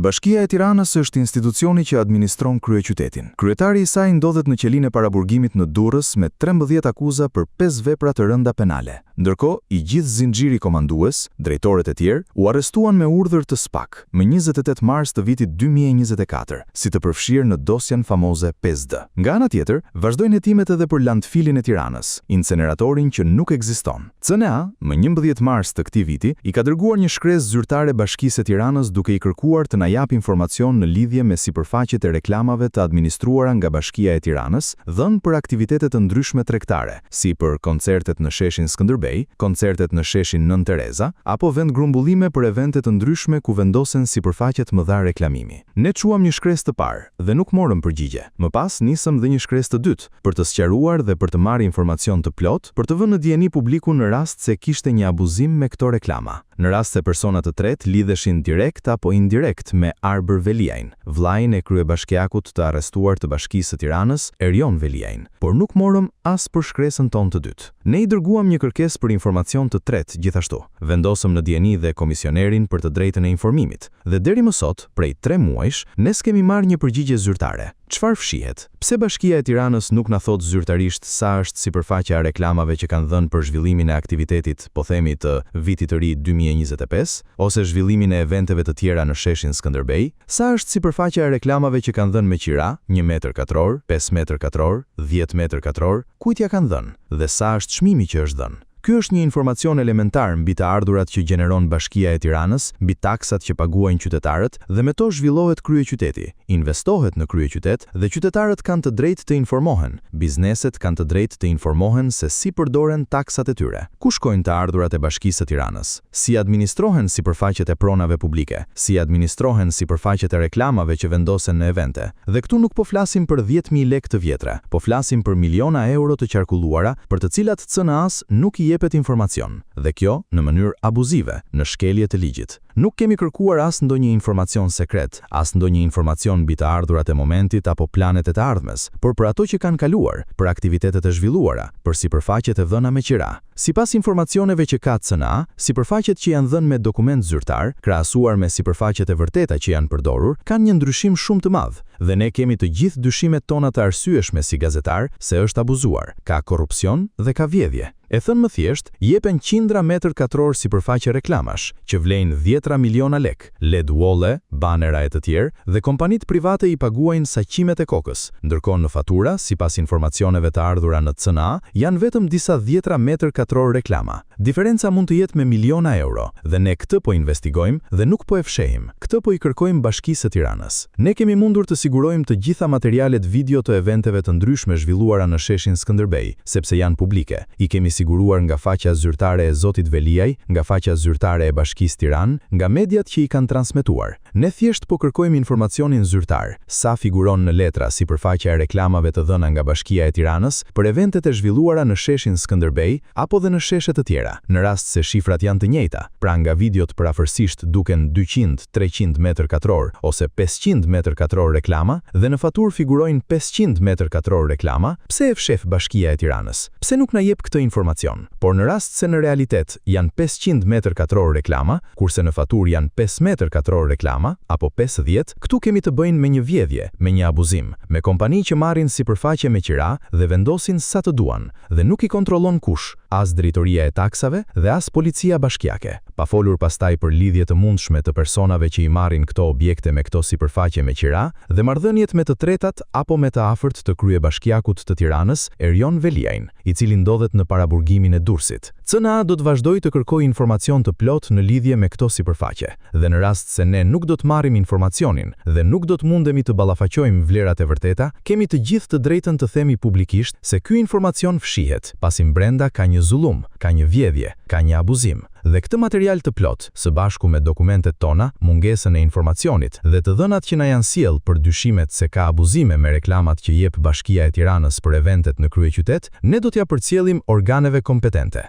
Bashkia e Tiranës është institucioni që administron kryeqytetin. Kryetari i saj ndodhet në qelinë e paraburgimit në Durrës me 13 akuza për 5 vepra të rënda penale. Ndërkohë, i gjithë zinxhiri komandues, drejtorët e tjerë, u arrestuan me urdhër të SPAK, më 28 mars të vitit 2024, si të përfshirë në dosjen famoze 5D. Nga ana tjetër, vazhdojnë hetimet edhe për landfillin e Tiranës, inceneratorin që nuk ekziston. CNA, më 11 mars të këtij viti, i ka dërguar një shkresë zyrtare Bashkisë së Tiranës duke i kërkuar të na japë informacion në lidhje me sipërfaqet e reklamave të administruara nga Bashkia e Tiranës, dhënë për aktivitete të ndryshme tregtare, si për koncertet në sheshin Skënderbej, koncertet në sheshin Nënë Tereza, apo vendgrumbullime për evente të ndryshme ku vendosen sipërfaqe të mëdha reklamimi. Ne çuam një shkresë të parë dhe nuk morëm përgjigje. Më pas nisëm dhe një shkresë të dytë, për të sqaruar dhe për të marrë informacion të plotë, për të vënë në dijeni publikun në rast se kishte një abuzim me këto reklama, në rast se persona të tretë lidheshin direkt apo indirekt me Arbër Veliajn, vëllain e kryebashkiakut të arrestuar të Bashkisë së Tiranës, Erion Veliajn, por nuk morëm as për shkresën tonë të dytë. Ne i dërguam një kërkesë për informacion të tretë gjithashtu. Vendosëm në dijeni dhe Komisionerin për të Drejtën e Informimit. Dhe deri më sot, prej tre muajsh, ne s'kemi marrë një përgjigje zyrtare. Çfarë fshihet? Pse Bashkia e Tiranës nuk na thotë zyrtarisht sa është sipërfaqja e reklamave që kanë dhënë për zhvillimin e aktivitetit, po themi të Vitit të Ri 2025, ose zhvillimin e eventeve të tjera në sheshin Skënderbej? Sa është sipërfaqja e reklamave që kanë dhënë me qira, një metër katror, pesë metër katror, dhjetë metër katror, kujt ia kanë dhënë? Dhe sa është çmimi që është dhënë? Ky është një informacion elementar mbi të ardhurat që gjeneron Bashkia e Tiranës, mbi taksat që paguajnë qytetarët dhe me to zhvillohet kryeqyteti, investohet në kryeqytet dhe qytetarët kanë të drejtë të informohen, bizneset kanë të drejtë të informohen se si përdoren taksat e tyre. Ku shkojnë të ardhurat e Bashkisë së Tiranës? Si administrohen sipërfaqet e pronave publike? Si administrohen sipërfaqet e reklamave që vendosen në evente? Dhe këtu nuk po flasim për 10,000 lekë të vjetra, po flasim për miliona euro të qarkulluara për të cilat CNA-s nuk i jepet informacion, dhe kjo në mënyrë abuzive, në shkelje të ligjit. Nuk kemi kërkuar as ndonjë informacion sekret, as ndonjë informacion mbi të ardhurat e momentit apo planet e të ardhmes, por për ato që kanë kaluar, për aktivitetet e zhvilluara, për sipërfaqet e dhëna me qira. Sipas informacioneve që ka CNA, sipërfaqet që janë dhënë me dokument zyrtar, krahasuar me sipërfaqet e vërteta që janë përdorur, kanë një ndryshim shumë të madh dhe ne kemi të gjithë dyshimet tona të arsyeshme si gazetar se është abuzuar, ka korrupsion dhe ka vjedhje. E thënë më thjesht, jepen qindra metër katror sipërfaqe reklamash, që vlejnë dhjetra miliona lek, LED wall-e, banera e të tjerë, dhe kompanitë private i paguajnë sa qimet e kokës, ndërkohë në fatura, sipas informacioneve të ardhura në CNA, janë vetëm disa dhjetra metër katror reklama. Diferenca mund të jetë me miliona euro, dhe ne këtë po investigojmë dhe nuk po e fshehim. Këtë po i kërkojmë Bashkisë së Tiranës. Ne kemi mundur të sigurojmë të gjitha materialet video të eventeve të ndryshme zhvilluara në sheshin Skënderbej, sepse janë publike. I kemi siguruar nga faqja zyrtare e zotit Veliaj, nga faqja zyrtare e Bashkisë Tiranë, nga mediat që i kanë transmetuar. Ne thjesht po kërkojmë informacionin zyrtar, sa figuron në letra sipërfaqja e reklamave të dhëna nga Bashkia e Tiranës për eventet e zhvilluara në sheshin Skënderbej apo dhe në sheshe të tjera, në rast se shifrat janë të njëjta, pra nga videot përafërsisht duken 200, 300 metër katror ose 500 metër katror reklama dhe në faturë figurojnë 500 metër katror reklama, pse e fsheh Bashkia e Tiranës? Pse nuk na jep këtë informacion? Por në rast se në realitet janë 500 metër katror reklama, kurse në faturë janë 5 metër katror reklama, apo 50, këtu kemi të bëjnë me një vjedhje, me një abuzim, me kompani që marrin sipërfaqe me qira dhe vendosin sa të duan, dhe nuk i kontrollon kush, as drejtoria e taksave dhe as policia bashkiake. Pa folur pastaj për lidhje të mundshme të personave që i marrin këto objekte me këto sipërfaqe me qira dhe marrëdhëniet me të tretat apo me të afërt të kryebashkiakut të Tiranës, Erion Veliajn, i cili ndodhet në paraburgimin e Durrësit. CNA do të vazhdojë të kërkojë informacion të plotë në lidhje me këto sipërfaqe. Dhe në rast se ne nuk do të marrim informacionin dhe nuk do të mundemi të ballafaqojmë vlerat e vërteta, kemi të gjithë të drejtën të themi publikisht se ky informacion fshihet, pasi mbrenda ka një zullum, ka një vjedhje, ka një abuzim. Dhe këtë material të plotë, së bashku me dokumentet tona, mungesën e informacionit dhe të dhënat që na janë sjellë për dyshimet se ka abuzime me reklamat që jep Bashkia e Tiranës për eventet në kryeqytet, ne do t'ia përcjellim organeve kompetente.